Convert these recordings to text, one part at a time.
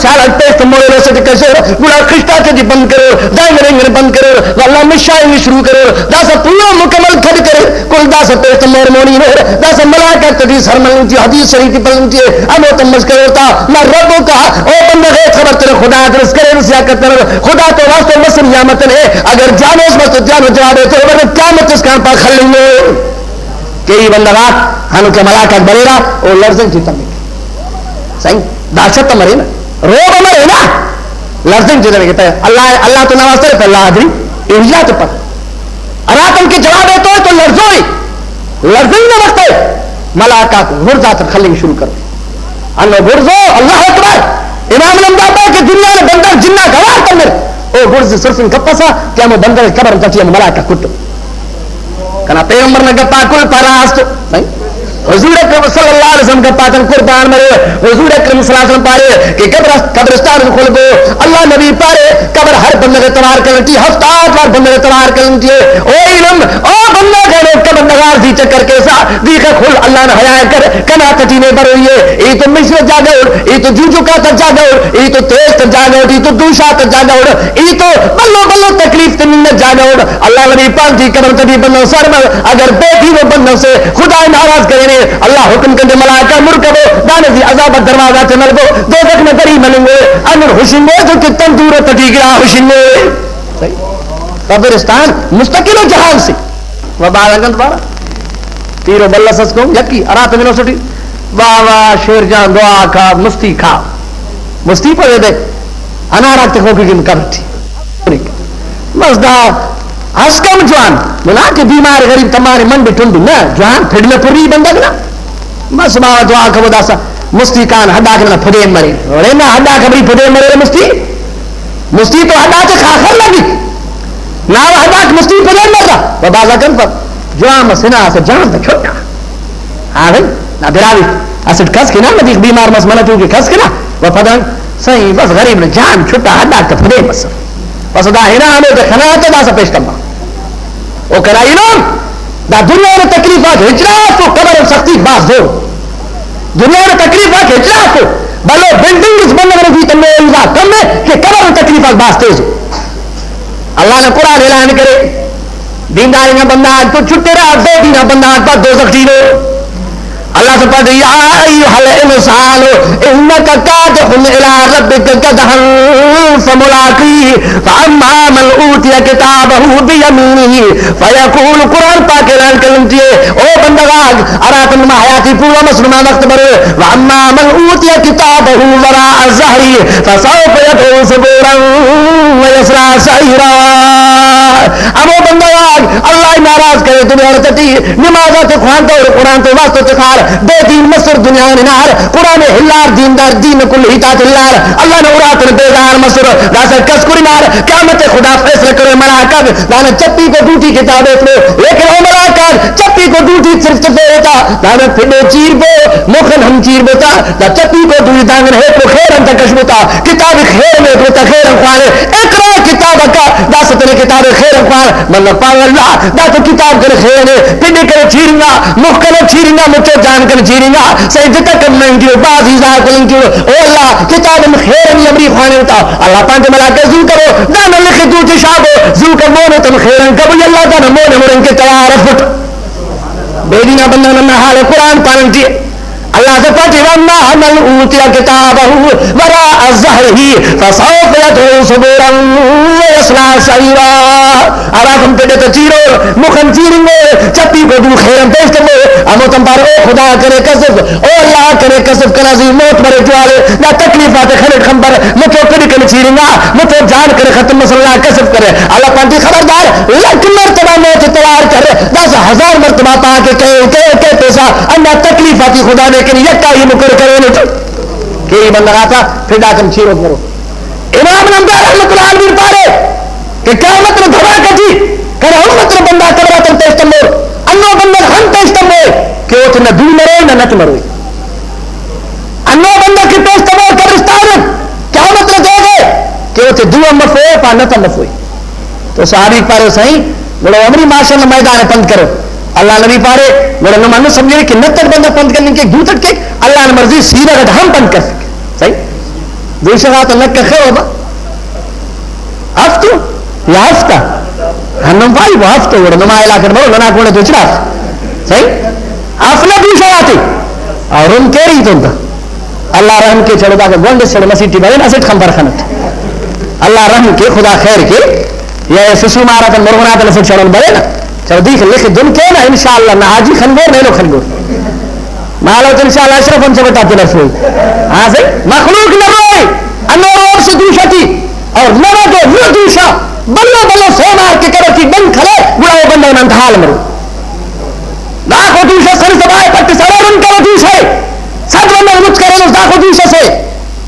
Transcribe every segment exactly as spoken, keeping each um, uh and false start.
چالاک پیش تمور، ایلو سے ٹی کشور، گڑا خشتا تے ٹی بند کرور، دائیں رنگ نے بند کرور، ولدا مشائنگ شروع کرور، داسا پورا مکمل کھڈ کرے، کل داسا پیش تمور مونی نور، داسا ملاکا تیٹی سر ملنگ ٹی، حدیث شریف ٹی پلنگ ٹی، ہمو تم مش کرور تا، ما ربک، او بندغ اے خبر تیرے خدا درست کرے، سیاقت تیرے خدا تو واسطے مسر یا متنے، اگر جانوس بس تو جانو جواب ہے تو قیامت اسکان پا خلنگو۔ کہ ای بندغ آک ہنو کہ ملاکاک بریرہ، او لڑزنگ ٹی تمک۔ صحیح؟ دہشت مرے نا، رعب مرے نا، لڑزنگ ٹی تمک۔ اللہ، اللہ تو نواز کرے، اللہ حاضری انجلا تو پر۔ ہراتم کہ جواب ہے تو، تو لڑزوئی، لڑزنگ نا وقت ہے، ملاکاک غرزات خلنگ شروع کرو۔ ہنو بڑزو، اللہ اکبر۔ امام الانبیاء پائے کہ دنیا نا بندغ جناک اوار تمر۔ او بڑز سرفنگ کپسا کہ ہمو بندغ قبر تٹی ہمو ملاکا کٹو۔ کنا پیغمبر نا گپا کل پراست۔ صحیح؟ حضور اکرم صلی اللہ علیہ وسلم گپاتن قربان مرے۔ حضور اکرم صلی اللہ علیہ وسلم پارے کہ قبر، قبرستان خلبو۔ اللہ نبی پارے قبر ہر بندغ توار کرنٹی، ہفتاد وار بندغ توار کرنٹی۔ او علم، او بندغ گنو قبر نگار دی چکر کیسا، دی خل اللہ نا حیا کر۔ کنا تٹی نے بروئی ءِ، ای تو مصر جاگہ اٹ، ای تو جوجکا تا جاگہ اٹ، ای تو تیز تا جاگہ اٹ، ای تو دوشا تا جاگہ اٹ، ای تو بھلو بھلو تکلیف تننگ نا جاگہ اٹ۔ اللہ نبی پاک ٹی قبر تٹی بندغ سر مر، اگر بے دین و بندغ سے خدا ناراض کرینے، اللہ حکم کندے ملائکہ مر کبو، دانا زی عذاب دروازہ تے ملبو، دوزخ نا دری ملنگو، انور ہشنگو، جو کہ تندور تٹی گڑا ہشنگو۔ صحیح؟ قبرستان مستقل و جہان سے۔ و بعد انگت بارہ تیرو بلس اس کو یکی ارا تمنو سٹی۔ واہ واہ شیر جان دعا کھا مستی کھا۔ مستی پڑے دے انارا تے کو کی قبر ٹی۔ بس دا اس کم جوان بنا کہ بیمار غریب تمارے من بٹن دے نا جوان پھڑ نہ پوری بندہ نا۔ بس بابا دعا کبو داسا مستی کان ہڈاک ننا پدین مرے۔ اوڑے نا ہڈاک بری پدین مرے مستی۔ مستی تو ہڈاتے خاخر لگی۔ نا ہڈاک مستی پدین مرا۔ و بازا کن پر جوان مسنا اسہ جان تا چھٹا۔ ہاں بھائی، نا براوی اسٹ کس کے نا مدیخ بیمار مس منتو کے کس کے نا۔ و پدن سہی بس غریب نے جان چھٹا ہڈاک تا پدین مس۔ بس دا ہنا ہمے تے خنا تے داسا پیش کما۔ او کنا ایلم، دا دنیا نا تکلیف آک ہچ نہ اس تو قبر آن سختی بھاز زور۔ دنیا نا تکلیف آک ہچ نہ اس تو بھلو بلڈنگ اس بندغ نا دوئی تمے انگا کم ءِ کہ قبر نا تکلیف آک بھاز تیز ءِ۔ اللہ نا قرآن اعلان کرے، دیندار نا بندہ آک تو چھٹرہ، بے دین نا بندہ آک پا دوزخ ٹی ءِ۔ اللہ سبحانہ، یا ایھا الانسان انک کادح الی ربک کدحا فملاقیہ، فاما من اوتی کتابہ بیمینہ فیقول، قرآن پاک اعلان کرنگ ٹی ءِ، او بندغ آک، ہراتم نما حیاتی پورا مس نما وقت بروئے، واما من اوتی کتابہ وراء ظہرہ فسوف یدعو ثبورا ویصلی سعیرا۔ ہمو بندغ آک اللہ ءِ ناراض کرے دنیا نا تٹی، نماز آتے خوانتو، قرآن تے واسطو تخار، بے دین مسر دنیا نا ہنار، قرآن ءِ ہلار، دیندار دین نا کل ہیت آتے ہلار، اللہ نا اُرا تینا بیزار مسر، داسہ کس کرینار، قیامت ءِ خدا فیصلہ کرے، ملاکا دانا چپی کو دوٹی کتاب ایتبو، لیکن او ملاکا چپی کو دوٹی صرف تفے تا، دانا پھڈو چیر بو، مخن ہم چیر بو تا، دا چپی کو دوٹی دانگن ہے کو خیر انت کش بو تا، کتاب خیر میں کو تا خیر خوانے، اقرا کتابک، داسہ تینے کتاب خیر خوان، بندغ پاوہ اللہ، دا تو کتاب کنے خیر نے، پنڈ کنے چیرنگا، مخ کنے چیرنگا، مچو جان کنے چیرنگا، سہی جتا کم میں انتیو، باز ایزا کل انتیو، او اللہ، کتاب ہم خیر نی امری خوانے ہوتا، اللہ پانتے ملاکہ زو کرو، دانا لکھ دوتے شابو، زو کر مونے تم خیرن کبو، اللہ دانا مونے مرن کے تیار افٹ۔ بے دینا بندغ ننا حال قرآن پاننگ ٹی۔ اللہ سے پاٹی، واما من اوتی کتابہ وراء ظہرہ فسوف یدعو ثبورا ویصلی سعیرا۔ ہراتم پڈ تا چیرو، مخن چیرنگو، چپی کو دو خیرن پیش تمو، ہمو تم پار او خدا کرے کسف، او اللہ کرے کسف، کنا زی موت مرے جوالے، دا تکلیفات خلق خمبر، مچو پڈ کنے چیرنگا، مچو جان کرے ختم مسئلہ کسف کرے۔ اللہ پانتی خبردار، لکھ مرتبہ موت توار کر، داسہ ہزار مرتبہ پاکے کہے، کہے، کہے پیسہ، اندا تکلیف آتے خدا نے کن یکا ہی مکر کرینٹ۔ کہ ای بندغ آتا پھڈا کن چیروک مرو۔ امام نمدار رحمت اللہ علیہ پارے کہ قیامت نا دھماکہ ٹی کنا امت نا بندغ قبر آتن پیش تمور، انو بندغ ہم پیش تموئے کہ او تینا دو مروئے نہ نت مروئے۔ ہنو بندغ کہ پیش تمو قبرستان اٹ، قیامت نا دے دے کہ اوتے دو ہم مفوئے، پا نت ہم مفوئے۔ تو صحابی پارے، سائیں، گڑا امری معاشر نا میدان ءِ پند کرو۔ اللہ نبی پارے، گڑا نم ہندن سمجھنے کہ نت اٹ بندغ پند کننگ کیک، دوت اٹ کیک، اللہ نا مرضی سیدھا غٹ ہم پند کرفک۔ صحیح؟ دوشہ غاتا لکھ خیر با۔ ہفتو یا ہفتہ؟ ہندن پاریبو ہفتو، گڑا نما علاقہ ٹی برو، ننا کنڈ تو چڑاس۔ صحیح؟ اف نا دوشہ غاتے۔ اور رم کیری تون تا۔ اللہ رحم کے، چڑو داکا گونڈ اس، چڑو مسیٹ ٹی برے نا، اسٹ خبر خنٹ۔ اللہ رحم کے، خدا خیر کے۔ یا سسو مارا تا مرغنا تا لسٹ چڑون برے نا۔ چڑو دیکھ لکھ دن کے نا، انشاءاللہ نہ حاجی خنگور، نہ ایلو خنگور۔ مالو تو انشاءاللہ اشرف ہم چبٹا تنفوئی۔ ہاں سے مخلوق نہ روئے، انو روب سے دوشہ ٹی، اور نہ رو دو، نہ دوشہ، بلو بلو سومار کے قبر ٹی بند کھلے، گڑا وہ بندہ نن حال مرو۔ داخو دوشہ سر سبائے پٹ سرورن کرو دوشہ، صد بندہ مچ کرو داخو دوشہ سے۔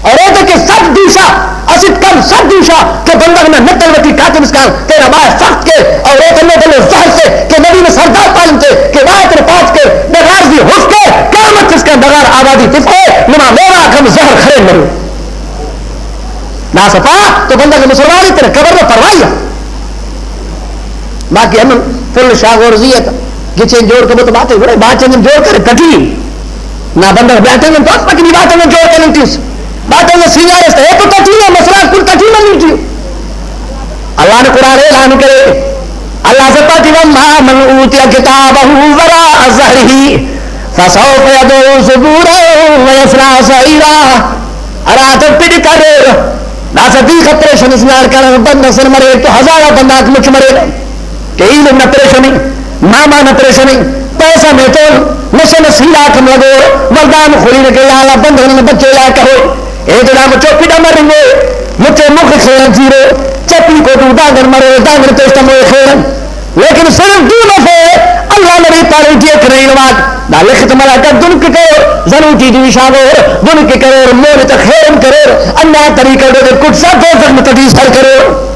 اور اوتہ کہ صد دوشہ، اسٹ کم صد دوشہ کہ بندغ نا نقل وٹی کاتم اسکان تینا بائے سخت کے، اور اوتہ نے بلو زہر سے کہ نبی نے سردار پالن تے کہ وائے تینا پاس کے ڈغار دی ہف کے، قیامت اسکان ڈغار آبادی تف کے، نما میرا کم زہر خرین مرو۔ نا صفا تو بندغ مسلمان تینا قبر میں پرواہی ہے۔ باقی ہم پل شاہ غورزی ہے تو گچین جوڑ کے بت باتے، بڑے باچن جوڑ کر کٹی۔ نا بندغ بیٹھے تو پکنی باتیں جوڑ کننگ تیس۔ باتیں سینگار است ہے تو کٹی نا، مسئلہ کل کٹی مننگ تیو۔ اللہ نے قرآن اعلان کرے، اللہ سے پاتی، واما من اوتی کتابہ وراء ظہرہ فسوف یدعو ثبورا ویصلی سعیرا۔ ہرا تو پڑ کریر، داسہ بیخ پریشن اس ناڑ کریر، بندغ سر مریر تو ہزارہ بندغ مچ مریر۔ کہ ایلم نا پریشانی، ماما نا پریشانی، پیسہ میتون، نشہ نا سیلاک ہم لگور، ولدان خورینہ کہ یا اللہ بندغ ننا بچو یا کرو۔ اے تو دا مچو پڈا مرنگو، مچو مخ خیرن زیرو، چپی کو تو دانگن مرو، دانگن پیش تمو خیرن۔ لیکن صرف دو دفعہ اللہ نبی پارے ٹی ایک رہی نماز۔ دا لخت ملاکت دن کے کرور، زنو ٹی دوی شاغور، دن کے کرور، مول تا خیرن کرور، انا طریقہ دے کٹ سا دوزخ میں تدی سر کرور۔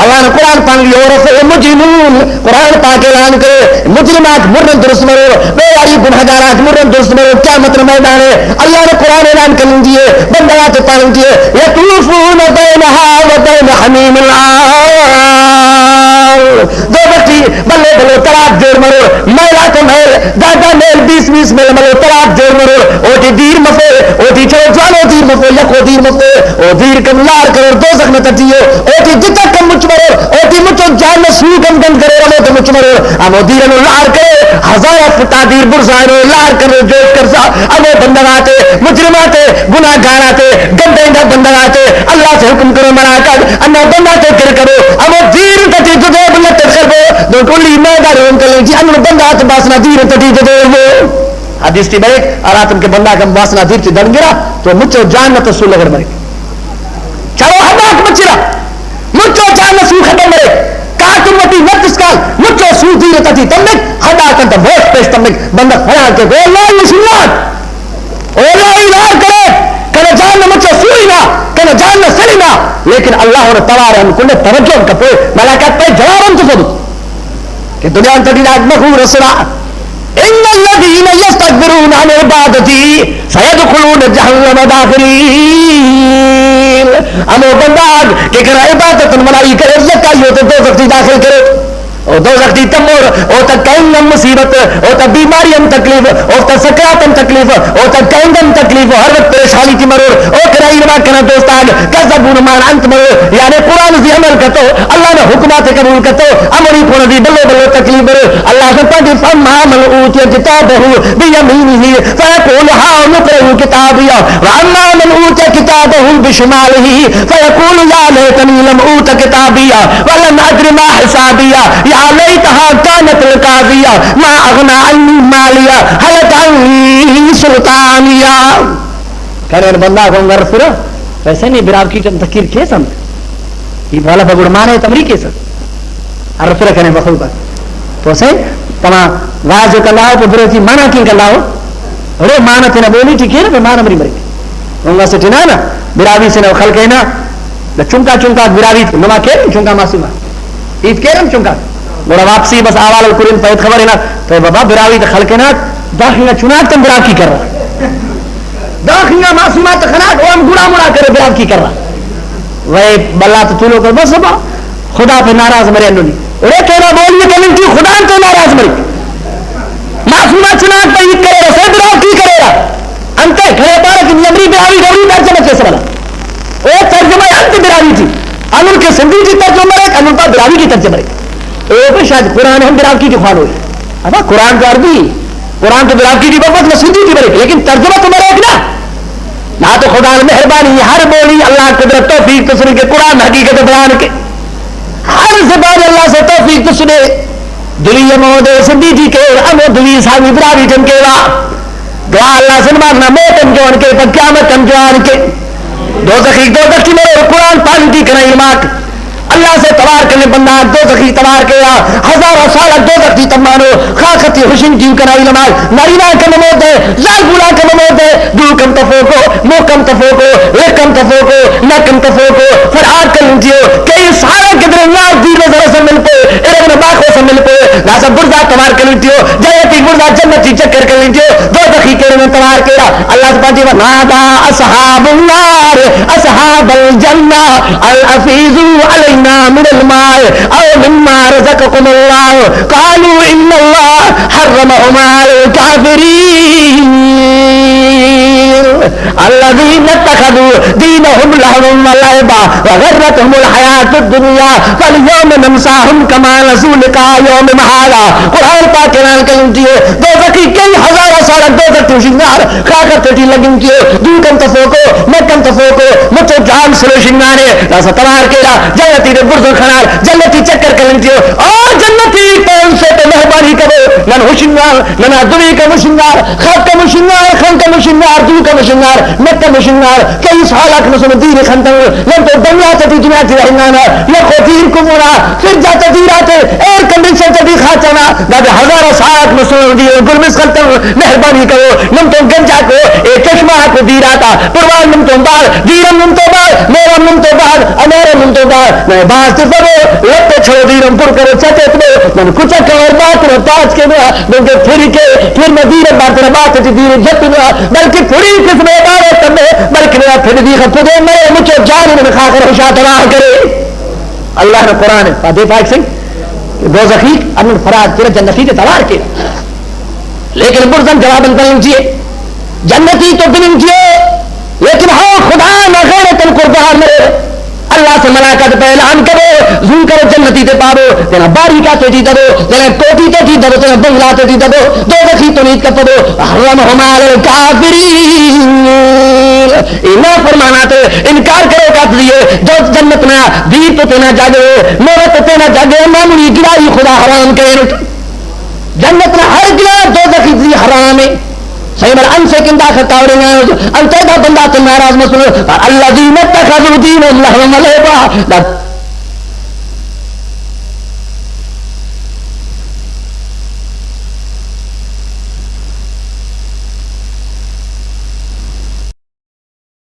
اللہ نے قرآن پاک یورث المجرمون، قرآن پاک اعلان کرے، مجرم آک مرن درست مرور، بے واری گناہگار آک مرن درست مرور، قیامت نا میدان ہے۔ اللہ نے قرآن اعلان کرن دیے، بندہ آتے پاک دیے، یطوفون بینہا و بین حمیم آن۔ دوزخی بلو بلو تڑاپ جوڑ مرور، میل آتے میل، دادا میل بیس بیس میل بلو تڑاپ جوڑ مرور، اوٹی دیر مفے، اوٹی چلو جوانو دیر مفے، یکو دیر مفے، او دیر کم لار کرور دوزخ نا تٹی او، اوٹی جتک کم مچ مرور، اوٹی مچو جان نا سوک ہم گند کریر، ہمو تو مچ مرور، ہمو دیر انو لار کرے، ہزار فتا دیر برزا انو لار کرے، جوش کرسا، ہمو بندغ آتے، مجرم آتے، گناہ گار آتے، گندہ انگا بندغ آتے، اللہ سے حکم کرو مراکز، انا بندغ آتے کر کرو، ہمو دیر تٹی جدو بلت کربو، دو کلی میدان ہم کلے جی، انو بندغ آتے باسنا دیر تٹی جدو بو۔ حدیث ٹی بریک، ہراتم کہ بندغ ہم باسنا دیر تے دڑنگرہ تو مچو جان نا تسو لغڑ مریک۔ چلو ہنداک مچرہ، مچو جان نا سو ختم مریک۔ کاتم وٹی نت اسکان مچو سو دیر تٹی تمک، ہنداکان تا بوش پیش تمک، بندغ حیران کے، او اللہ ای شنان، او اللہ ای لار کرے، کنا جان نا مچو سو ہی نا، کنا جان نا سر ہی نا، لیکن اللہ اونا توار ہم کنڈ توجہ ہم کپوئے، ملاکات پہ جواب ہم تو کہ دنیا تٹی داک مخور اسرا، ان الذین یستکبرون عن عبادتی سیدخلون جہنم داخرین۔ ہمو بندغ کہ کنا عبادت منائی کرے، یکائی او تے دوزخ ٹی داخل کرے۔ او دوزخ ٹی تمور، او تا کہنگ ہم مصیبت، او تا بیماری ہم تکلیف، او تا سکرات ہم تکلیف، او تا کہنگ ہم تکلیف، ہر وقت پریشانی ٹی مرور۔ او کنا ایرما کنا دوستان، کذبون مان انت مرو، یعنی قرآن زی عمل کتو، اللہ نا حکمات قبول کتو، امری کون دی بلو بلو تکلیف برو۔ اللہ سبحانہ فاما من اوتی کتابہ بیمینہ فیقول ہاؤم اقرءوا کتابیہ، واما من اوتی کتابہ بشمالہ فیقول یا لیتنی لم اوت کتابیہ ولم ادر ما حسابیہ، یا لیتہا کانت القاضیہ، ما اغنی عنی مالیہ، ہلک عنی سلطانیہ۔ کنے بندغ آک ہم ہرفرہ، پیسہ نے براہوئی ٹی ہم تقریر کیسہ انت۔ ای بھلا پہ گڑا معنی تمری کیسہ۔ ہرفرہ کنے مخلوق آک۔ تو سے تما راج و کلاو پہ برو ٹی معنی کن کلاو۔ ارے معنی تینا بولی ٹی کیرہ، پہ معنی مری مریک۔ انگا سے ٹی نا نا، براہوئی سے نا خلق ہے نا، دا چنکا چنکا براہوئی نما کیرہ، چنکا معصوم آ۔ ہیت کیرہ ہم چنکا۔ گڑا واپسی بس احوال القرآن پہ ہیت خبر ہنا، تو بابا براہوئی تے خلق ہنا، دا خنگا چناک تم براہوئی کرا۔ دا خنگا معصومات خناٹ، او ہم گڑا مڑا کرے براہوئی کرا۔ وے بلا تو تولو کر بس با، خدا پہ ناراض مرے انو نی۔ ارے تینا بولی کمنٹی خدا تے ناراض مرے۔ معصومات چناک پہ ہیت کرے، سے براہوئی کرے۔ انتے کھڑے پارے کہ نی امری براہوئی گوری پر چمچے سبلا۔ کہ سندھی ٹی ترجمہ مریک، ہندن پا براہوئی ٹی ترجمہ مریک۔ او پہ شاید قرآن ہم براہوئی ٹی خوانوئی۔ ابا قرآن تو عربی، قرآن تو براہوئی ٹی بس نہ سندھی ٹی مریک، لیکن ترجمہ تو مریک نا۔ نا تو خدا نا مہربانی، ہر بولی اللہ قدرت توفیق تسنے کہ قرآن حقیقت بیان کے۔ ہر زبان اللہ سے توفیق تسنے۔ دوی ہمو دے سندھی ٹی کیو، ہمو دوی سامی براہوئی ٹی ہم کیوا۔ دعا اللہ سلمان نا موت ہم جوان کے، پہ قیامت ہم جوان کے۔ دوزخی دوزخ ٹی مرو، قرآن پاک ٹی کنا علماک۔ اللہ سے توار کنے بندغ دوزخی توار کیوا، ہزارہ سال دوزخ ٹی تمانو، خاخہ تے ہشنگ کیو کنا علماک۔ نرینہ کم موت ہے، زالبولا کم موت ہے، دو کم تفوکو، مو کم تفوکو، لک کم تفوکو، نہ کم تفوکو، فرار کننگ تیو، کئی سال گدرے نار دیر و زر سم ملپو، ارغ نہ باخو سم ملپو، داسہ برزا توار کننگ تیو، جنتی برزا جنتی چکر کننگ تیو، دوزخی کیرہ نن توار کیرہ۔ اللہ سبحانہ وتعالی نادى أصحاب النار أصحاب الجنة أن أفيضوا علينا من الماء أو مما رزقكم الله قالوا إن الله حرمهما على الكافرين. الذين اتخذوا دينهم لهوا ولعبا وغرتهم الحياة الدنيا فاليوم ننساهم كما نسوا لقاء يومهم هذا. قرآن پاک اعلان کننگ تیو، دوزخی کئی ہزار سال دوزخ ٹی ہشنگار، خاخر تیٹی لگنگ تیو، دو کم تفوکو، نہ کم تفوکو، مچو جان سلو شنگانے، داسہ توار کیرہ، جنتی تے برزن خنار، جنتی چکر کننگ تیو۔ او جنتی، تین سے تو مہربانی کرو، نن ہشنگار، ننا دوی کم ہشنگار، خاک کم ہشنگار، خن کم ہشنگار، دو کم ہشنگار، نہ کم ہشنگار، کئی سال آک مسلم دیر خنتنگ، نن تو بنگلہ تیٹی دنیا ٹی رہنگانہ، یخو دیر کمونا، فریج آتا دیر آتے، ایئر کنڈیشن تیٹی خاچانا، دادے ہزار سال آک مسلم دیر گل مس خنتنگ، مہربانی کرو، نم تو گنجاکو، اے چشمہ آکو دیر آتا، پروان نم تو بار، دیر ہم نم تو بار، مہر ہم نم تو بار، امیر ہم نم تو بار، نئے باز تفبو، لت چھو دیر ہم پر کرو، چٹ اتبو، نن کچک اور بات رو تاج کے نا، بلکہ پھر کے، پھر نہ دیر ہم بار تیرا بات تی دیر جت نا، بلکہ پھری کس میں بارے تمے، بلکہ نہ پھر دی خود دے مرے، مچو جان من خاخر خوشا تباہ کرے۔ اللہ نے قرآن فاتح پاک سے کہ دوزخی امن فراد تیرا جنتی تے توار کے۔ لیکن برزن جواب انت نن چیے، جنتی تو بننگ چیے، لیکن ہو خدا نا غیرت ان قربان مرے۔ اللہ سے ملاقات پہ اعلان کرو، زو کرو جنتی تے پابو، تینا باریکا تیٹی دبو، تینا کوٹی تیٹی دبو، تینا بنگلہ تیٹی دبو، دوزخی تو نیت کپبو، حرمهما على الكافرين۔ ای نافرماناتے انکار کرو کا تیے، جو جنت نا دیر تو تینا جاگہ، میوہ تو تینا جاگہ، معمولی گڑائی خدا حرام کرے۔ جنت نا ہر گڑا دوزخی تے حرام ہے۔ صحیح بر انت سے کن داخہ کاوڑنگا، انت دا بندغ تے ناراض مسنے۔ الذين اتخذوا دينهم لهوا ولعبا۔ دا